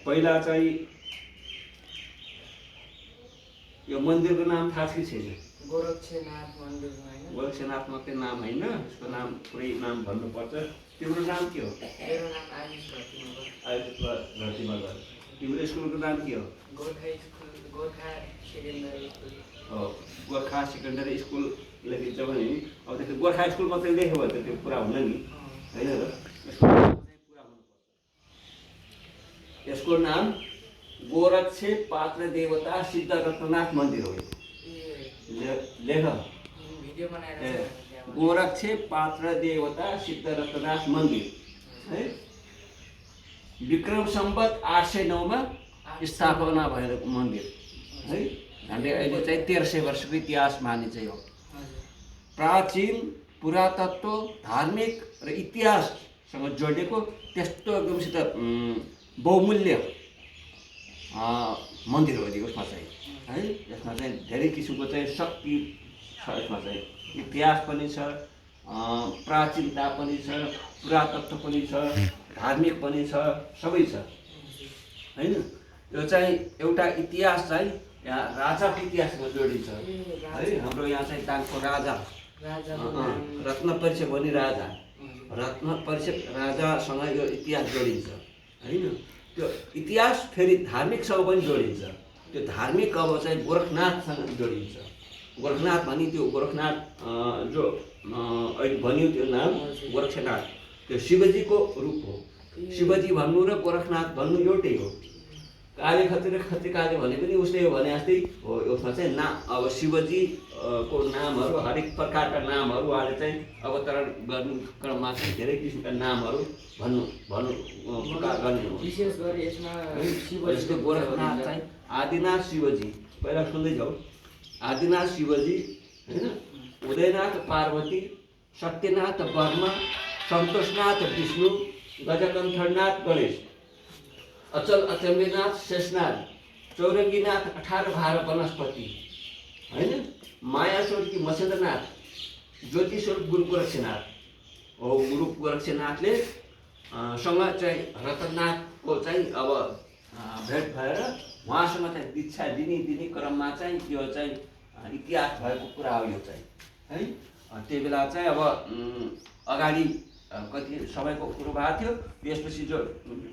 पहिला चाहिँ यो मन्दिरको नाम थाहा छ कि छैन? गोरक्षनाथ मन्दिर हैन? गोरक्षनाथ मात्रै नाम होइन, यसको नाम पुरै नाम भन्नुपर्छ। तिम्रो नाम के हो? मेरो नाम आयुष भट्टमगर। आयुष भट्टमगर। तिम्रो स्कुलको नाम के हो? Gorkha school, Gorkha secondary school. हो, गोर्खा सेकेन्डरी स्कुल लेखिन्छ भने अब त्यो गोर्खा स्कुल मात्रै लेख्यो भने त त्यो पुरा हुन्न नि, होइन र? यसको नाम चाहिँ पुरा हुनुपर्छ। यसको नाम गोरक्षे पात्र देवता सिद्ध रत्ननाथ मन्दिर हो। लेख, भिडियो बनाएर गोरक्षे पात्र देवता सिद्ध रत्ननाथ मन्दिर है। विक्रम सम्वत 809 मा स्थापना भएको मन्दिर है। हामीले अहिले चाहिँ 1300 वर्षको इतिहास मानिन्छ यो। प्राचीन पुरातत्व, धार्मिक र इतिहाससँग जोडिएको त्यस्तो एकदमसित बहुमूल्य मन्दिर हो यसमा चाहिँ है। यसमा चाहिँ धेरै किसिमको चाहिँ शक्ति छ, यसमा चाहिँ इतिहास पनि छ, प्राचीनता पनि छ, पुरातत्व पनि छ, धार्मिक पनि छ, सबै छ हैन। यो चाहिँ एउटा इतिहास चाहिँ यहाँ राजाको इतिहासमा जोडिन्छ है। हाम्रो यहाँ चाहिँ दाङको राजा रत्नपरिषद भनी राजा, रत्नपरिषद राजासँग यो इतिहास जोडिन्छ हैन। त्यो इतिहास फेरि धार्मिकसँग पनि जोडिन्छ। त्यो धार्मिक अब चाहिँ गोरखनाथसँग जोडिन्छ। गोरखनाथ भनी त्यो गोरखनाथ जो अहिले भनियो त्यो नाम गोरक्षनाथ, त्यो शिवजीको रूप हो। शिवजी भन्नु र गोरखनाथ भन्नु एउटै हो। काले खत्री र खत्री काले भने पनि उसले भने जस्तै हो। यसमा चाहिँ अब शिवजी को नामहरू, हरेक प्रकारका नामहरू उहाँले चाहिँ अवतरण गर्नु क्रममा चाहिँ धेरै किसिमका नामहरू भन्नु गर्ने हो। विशेष गरी यसमा शिवजीको गोरखनाथ चाहिँ आदिनाथ शिवजी, पहिला सुन्दै जाऊ। आदिनाथ शिवजी हैन, उदयनाथ पार्वती, सत्यनाथ ब्रह्मा, सन्तोषनाथ विष्णु, गजकन्ठनाथ गणेश, अचल अचम्बेनाथ शेषनाग, चौरङ्गीनाथ 18 भार वनस्पति हैन, मायास्वरूपी मसेन्द्रनाथ, ज्योतिस्वरूप गुरु गोरक्षनाथ हो। गुरु गोरक्षनाथले सँग चाहिँ रत्ननाथको चाहिँ अब भेट भएर उहाँसँग चाहिँ दीक्षा दिने क्रममा चाहिँ यो चाहिँ इतिहास भएको कुरा हो यो चाहिँ है। त्यो बेला चाहिँ अब अगाडि कति समयको कुरो भएको थियो। त्यसपछि जो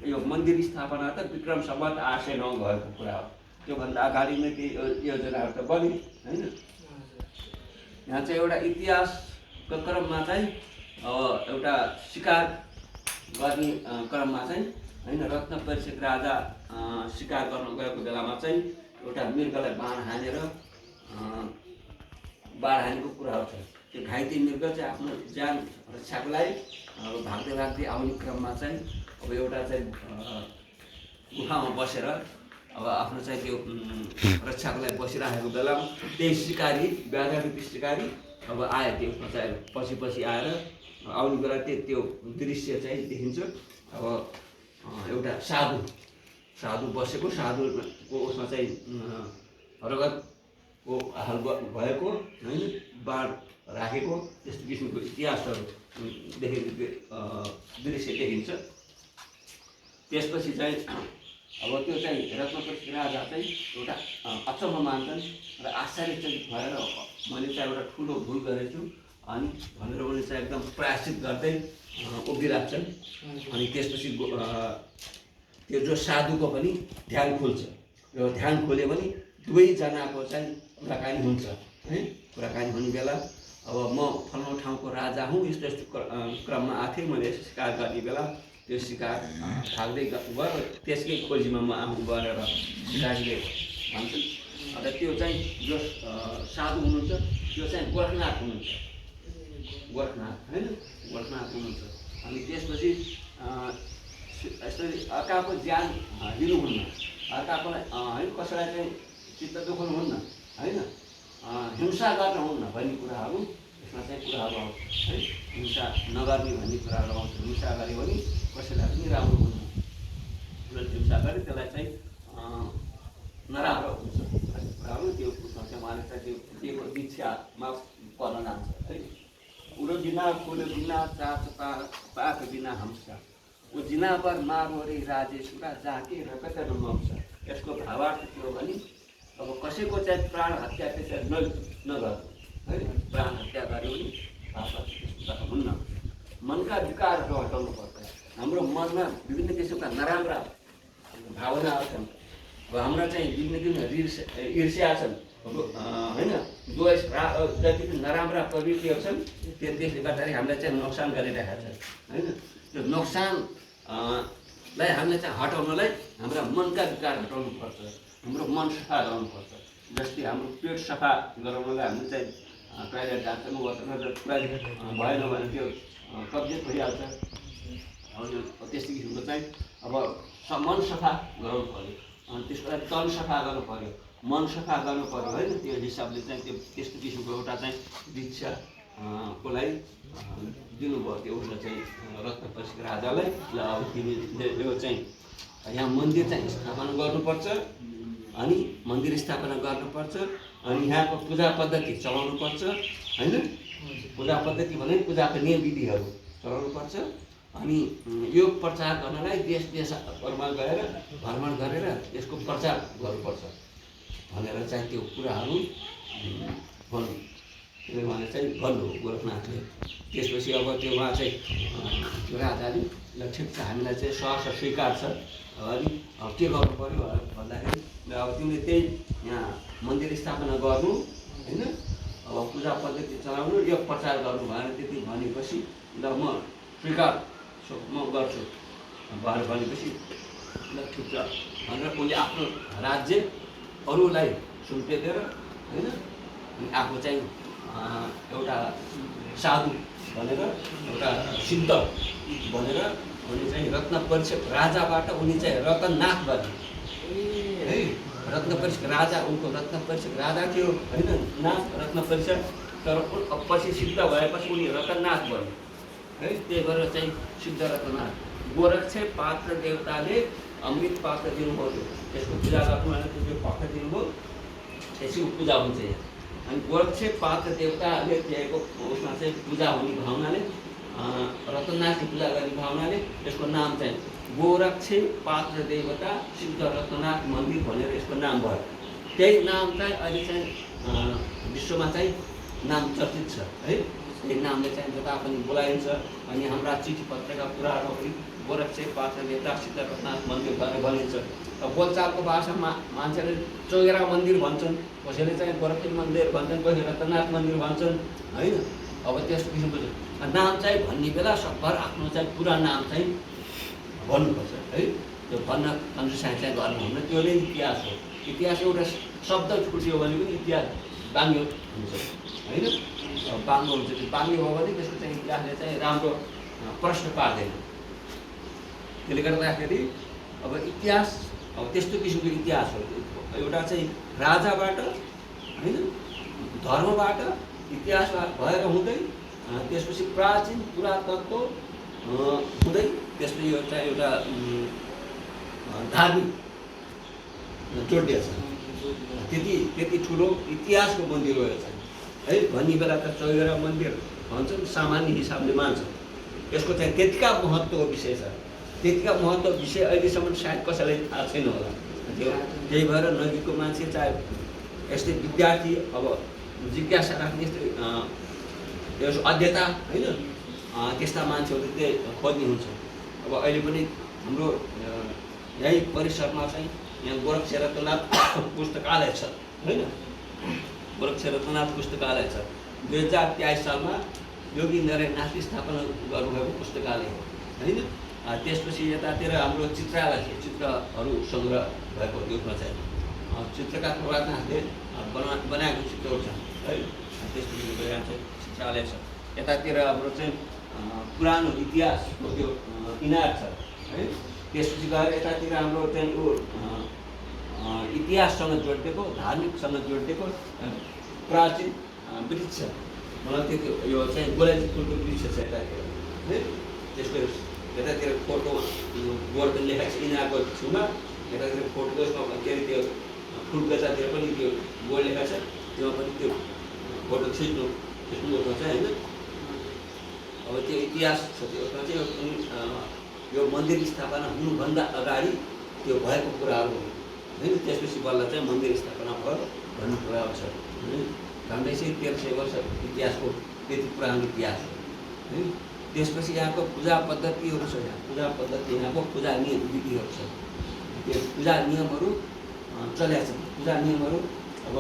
यो मन्दिर स्थापना त विक्रम सम्वत 809 भएको कुरा हो। त्योभन्दा अगाडि नै केही योजनाहरू त बन्यो हैन। यहाँ चाहिँ एउटा इतिहासको क्रममा चाहिँ एउटा शिकार गर्ने क्रममा चाहिँ हैन, रत्नपरिषद राजा शिकार गर्न गएको बेलामा चाहिँ एउटा मृगलाई बाण हानेको कुराहरू छ। त्यो घाइते मृग चाहिँ आफ्नो ज्यान रक्षाको लागि भाग्दै आउने क्रममा चाहिँ अब एउटा चाहिँ गुफामा बसेर अब आफ्नो चाहिँ त्यो रक्षाको लागि बसिरहेको बेलामा त्यही सिकारी, व्याघ्ररूपी सिकारी अब आयो। त्यसमा चाहिँ पछि आएर आउने बेला त्यो दृश्य चाहिँ देखिन्छ। अब एउटा साधु बसेको, साधुको उसमा चाहिँ रगतको हाल भएको हैन, बाण राखेको, त्यस्तो किसिमको इतिहासहरू दृश्य देखिन्छ। त्यसपछि चाहिँ अब त्यो चाहिँ रत्नपरिषद राजा चाहिँ एउटा अचम्म मान्छन् र आश्चर्यचकित भएर मैले चाहिँ एउटा ठुलो भुल गरेछु अनि भनेर उनले चाहिँ एकदम प्रायश्चित गर्दै उभिराख्छन्। अनि त्यसपछि त्यो जो साधुको पनि ध्यान खुल्छ। यो ध्यान खोल्यो भने दुवैजनाको चाहिँ कुराकानी हुन्छ है। कुराकानी हुने बेला अब म फलानु ठाउँको राजा हुँ, यस्तो क्रममा आएको थिएँ, मैले शिकार गर्ने बेला त्यो शिकार थाक्दै गयो, त्यसकै खोजीमा म आफू गरेर शिकारीले भन्छन्। अन्त त्यो चाहिँ जो साधु हुनुहुन्छ त्यो चाहिँ गोरखनाथ हुनुहुन्छ, गोरखनाथ होइन, गोरखनाथ हुनुहुन्छ। अनि त्यसपछि यसरी अर्काको ज्यान लिनुहुन्न, अर्काकोलाई है कसैलाई चाहिँ चित्त दुखाउनुहुन्न होइन, हिंसा गर्नुहुन्न भन्ने कुराहरू यसमा चाहिँ कुराहरू आउँछ है। हिंसा नगर्ने भन्ने कुराहरू आउँछ। हिंसा गऱ्यो भने कसैलाई पनि राम्रो हुन्न, हिंसा गरे त्यसलाई चाहिँ नराम्रो हुन्छ भन्ने कुराहरू त्यो उसमा चाहिँ उहाँले चाहिँ त्यो दिएको दीक्षामा पर्न जान्छ है। उरो बिना फुल बिना चाच पाक बिना हंसा जिनावर मारोरी राजेशुरा जाके रगत नमाउँछ। यसको भावार्थ के हो भने अब कसैको चाहिँ प्राण हत्या त्यसरी नगर्नु है। प्राण हत्या गर्यो भने पाप हुन्न। मनका विकारहरू हटाउनु पर्छ। हाम्रो मनमा विभिन्न किसिमका नराम्रा भावनाहरू छन्। अब हाम्रा चाहिँ विभिन्न किसिमका ईर्ष्या छन् होइन, द्वेष जति पनि नराम्रा प्रवृत्तिहरू छन् त्यसले गर्दाखेरि हामीलाई चाहिँ नोक्सान गरिरहेका छन् होइन। त्यो नोक्सानलाई हामीले चाहिँ हटाउनलाई हाम्रा मनका विकार हटाउनु पर्छ। हाम्रो मन सफा गराउनुपर्छ। जस्तै हाम्रो पेट सफा गराउनलाई हामीले चाहिँ टोयलेट जान्छौँ, भएन भने त्यो कब्जियत भइहाल्छ। त्यस्तो किसिमको चाहिँ अब मन सफा गराउनु पऱ्यो। अनि त्यसको लागि तन सफा गर्नु पऱ्यो, मन सफा गर्नु पऱ्यो होइन। त्यो हिसाबले चाहिँ त्यो त्यस्तो किसिमको एउटा चाहिँ दीक्षा को लागि दिनुभयो त्यो उसलाई चाहिँ रत्नपर्सीको राजालाई। ल अब तिमीले यो चाहिँ यहाँ मन्दिर चाहिँ स्थापना गर्नुपर्छ। अनि मन्दिर स्थापना गर्नुपर्छ। अनि यहाँको पूजा पद्धति चलाउनुपर्छ होइन। पूजा पद्धति भने पूजाको नियम विधिहरू चलाउनुपर्छ। अनि यो प्रचार गर्नलाई देश देशहरूमा गएर भ्रमण गरेर यसको प्रचार गर्नुपर्छ भनेर चाहिँ त्यो कुराहरू भन्नु उहाँले चाहिँ भन्नु गोरखनाथले। त्यसपछि अब त्यो उहाँ चाहिँ त्यो राजाले ल ठिक छ हामीलाई चाहिँ सहर्ष स्वीकार छ। अनि के गर्नु पऱ्यो भन्दाखेरि अब तिमीले त्यही यहाँ मन्दिर स्थापना गर्नु होइन, अब पूजा पद्धति चलाउनु, यो प्रचार गर्नु भनेर त्यति भनेपछि ल म स्वीकार म गर्छु भनेपछि ल ठिक छ भनेर उसले आफ्नो राज्य अरूलाई सुम्पेर होइन। अनि आफू चाहिँ एउटा साधु भनेर एउटा सिद्ध भनेर उनी चाहिँ रत्नपर्सी राजाबाट उनी चाहिँ रत्ननाथ बने है। रत्नपर्सी राजा उनको रत्नपर्सी राजा थियो होइन, नाथ रत्नपर्सी। तर पछि सिद्ध भएपछि उनी रत्ननाथ बने है। त्यही भएर चाहिँ सिद्ध रत्ननाथ। गोरक्ष पात्र देवताले अमृत पात्र दिनुभयो, त्यसको पूजा गर्नु भने त्यो पात्र दिनुभयो, त्यसको पूजा हुन्छ यहाँ। अनि गोरक्ष पात्र देवताले दिएको उसमा चाहिँ पूजा हुने भावनाले रत्ननाथको पूजा गर्ने भावनाले यसको नाम चाहिँ गोरक्ष पात्र देवता सिद्ध रत्ननाथ मन्दिर भनेर यसको नाम भयो। त्यही नाम चाहिँ अहिले चाहिँ विश्वमा चाहिँ नाम चर्चित छ है। त्यही नामले चाहिँ जता पनि बोलाइन्छ। अनि हाम्रा चिठी पत्रका कुराहरू पनि गोरक्ष पात्र देवता सिद्ध रत्ननाथ मन्दिर भनेर भनिन्छ। अब बोलचालको भाषामा मान्छेले चौगेरा मन्दिर भन्छन्, कसैले चाहिँ गोरक्ष मन्दिर भन्छन्, कसैले रत्ननाथ मन्दिर भन्छन् होइन। अब त्यस्तो किसिमको नाम चाहिँ भन्ने बेला सबभर आफ्नो चाहिँ पुरा नाम चाहिँ भन्नुपर्छ है। त्यो भन्न अनुसार चाहिँ गर्नुहुन्न, त्यो नै इतिहास हो। इतिहास एउटा शब्द छुट्यो भने पनि इतिहास बाङ्गो हुन्छ होइन, बाङ्गो हुन्छ। त्यो बाङ्गो हो भने त्यसको चाहिँ इतिहासले चाहिँ राम्रो प्रश्न पार्दैन। त्यसले गर्दाखेरि अब इतिहास अब त्यस्तो किसिमको इतिहास हो। एउटा चाहिँ राजाबाट होइन, धर्मबाट इतिहास भएर हुँदै त्यसपछि प्राचीन पुरातत्व हुँदै त्यसले यो चाहिँ एउटा धार्मिक जोडिया छ। त्यति ठुलो इतिहासको मन्दिर हो यो चाहिँ है। भन्ने बेला त चौगेरा मन्दिर भन्छन्, सामान्य हिसाबले मान्छन्। यसको चाहिँ त्यतिका महत्त्वको विषय छ। त्यतिका महत्त्व विषय अहिलेसम्म सायद कसैलाई थाहा छैन होला। त्यही भएर नजिकको मान्छे चाहे यस्तै विद्यार्थी अब जिज्ञासा राख्ने यस्तै यस अध्येता होइन, त्यस्ता मान्छेहरू त्यही खोज्ने हुन्छ। अब अहिले पनि हाम्रो यही परिसरमा चाहिँ यहाँ गोरक्ष रत्ननाथ पुस्तकालय छ होइन। गोरक्ष रत्ननाथ पुस्तकालय छ। 2023 सालमा योगी नारायणनाथले स्थापना गर्नुभएको पुस्तकालय हो होइन। त्यसपछि यतातिर हाम्रो चित्रालय छ, चित्रहरू सङ्ग्रह भएको त्यसमा चाहिँ चित्रकार प्रभातनाथले बनाएको चित्रहरू छन् है। त्यसपछि गइरहन्छ चित्रालय छ। यतातिर हाम्रो चाहिँ पुरानो इतिहासको त्यो इनार छ है। त्यसपछि गएर यतातिर हाम्रो चाहिँ यो इतिहाससँग जोडिएको धार्मिकसँग जोडिएको प्राचीन वृक्ष मलाई त्यो यो चाहिँ गोलाजी फुलको वृक्ष छ यतातिर है। त्यसको यतातिर फोटो बोर्ड लेखेको छ इनारको छेउमा। यतातिर फोटो त्यसमा के अरे त्यो फुलको यतातिर पनि त्यो बोर्ड लेखेको छ, त्योमा पनि त्यो फोटो खिच्नु त्यसको छ होइन। अब त्यो इतिहास छ, त्यसमा चाहिँ यो मन्दिर स्थापना हुनुभन्दा अगाडि त्यो भएको कुराहरू हो होइन। त्यसपछि बल्ल चाहिँ मन्दिर स्थापना भयो भन्ने कुरा छ होइन। झन्डै 1300 वर्ष इतिहासको त्यति पुरानो इतिहास हो है। त्यसपछि यहाँको पूजा पद्धतिहरू छ। यहाँ पूजा पद्धति यहाँको पूजा नियम विधिहरू छ। त्यो पूजा नियमहरू चलेको छ। पूजा नियमहरू अब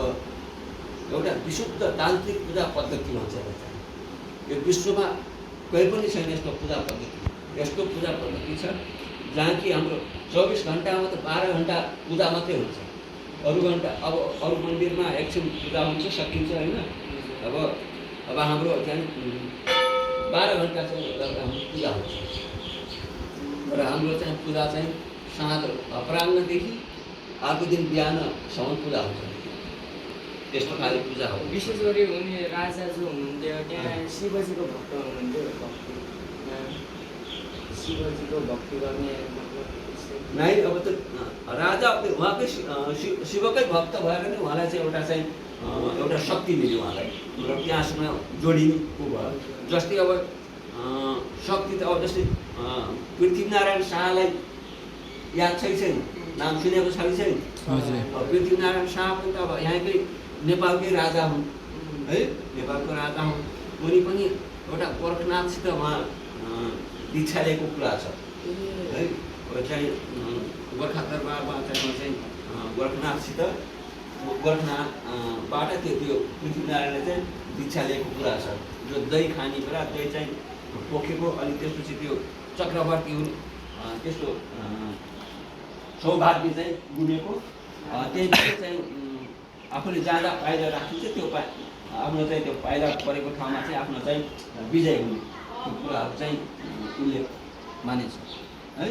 एउटा विशुद्ध तान्त्रिक पूजा पद्धति भन्छ यसलाई। यो विश्वमा कहीँ पनि छैन यस्तो पूजा पद्धति। यस्तो पूजा पद्धति छ जहाँ कि हाम्रो 24 घन्टामा त 12 घन्टा पूजा मात्रै हुन्छ। अरू घन्टा अब अरू मन्दिरमा एकछिन पूजा हुन्छ सकिन्छ होइन। अब हाम्रो चाहिँ 12 घन्टा चाहिँ हाम्रो पूजा हुन्छ। र हाम्रो चाहिँ पूजा चाहिँ साँझ अपराह्नदेखि अर्को दिन बिहानसम्म पूजा हुन्छ। त्यस्तो खाले पूजा हो। विशेष गरी उनी राजा जो हुनुहुन्थ्यो त्यहाँ शिवजीको भक्त हुनुहुन्थ्यो। शिवजीको भक्ति गर्ने मतलब नै अब त राजा उहाँकै शिवकै भक्त भएर नै उहाँलाई चाहिँ एउटा शक्ति मिल्यो उहाँलाई र त्यहाँसँग जोडिनु भयो। जस्तै अब शक्ति त अब जस्तै पृथ्वीनारायण शाहलाई याद छैन, नाम सुनेको छ कि छैन? पृथ्वीनारायण शाह पनि त अब यहाँकै नेपालकै राजा हुन् है। नेपालको राजा हुन्। उनी पनि एउटा गोरखनाथसित उहाँ दीक्षा लिएको कुरा छ है। चाहिँ गोर्खा दरबारमा चाहिँ गोरखनाथसित गोरखनाथबाट त्यो पृथ्वीनारायणले चाहिँ दीक्षा लिएको कुरा छ। जो दही खाने कुरा, दही चाहिँ पोखेको अनि त्यसपछि त्यो चक्रवर्ती हुन् त्यस्तो सौभाग्य चाहिँ गुमेको त्यही चाहिँ आफूले जाँदा पाइला राखिन्छ। त्यो आफ्नो चाहिँ त्यो पाइला परेको ठाउँमा चाहिँ आफ्नो चाहिँ विजय हुने त्यो कुराहरू चाहिँ उल्लेख मानिन्छ है।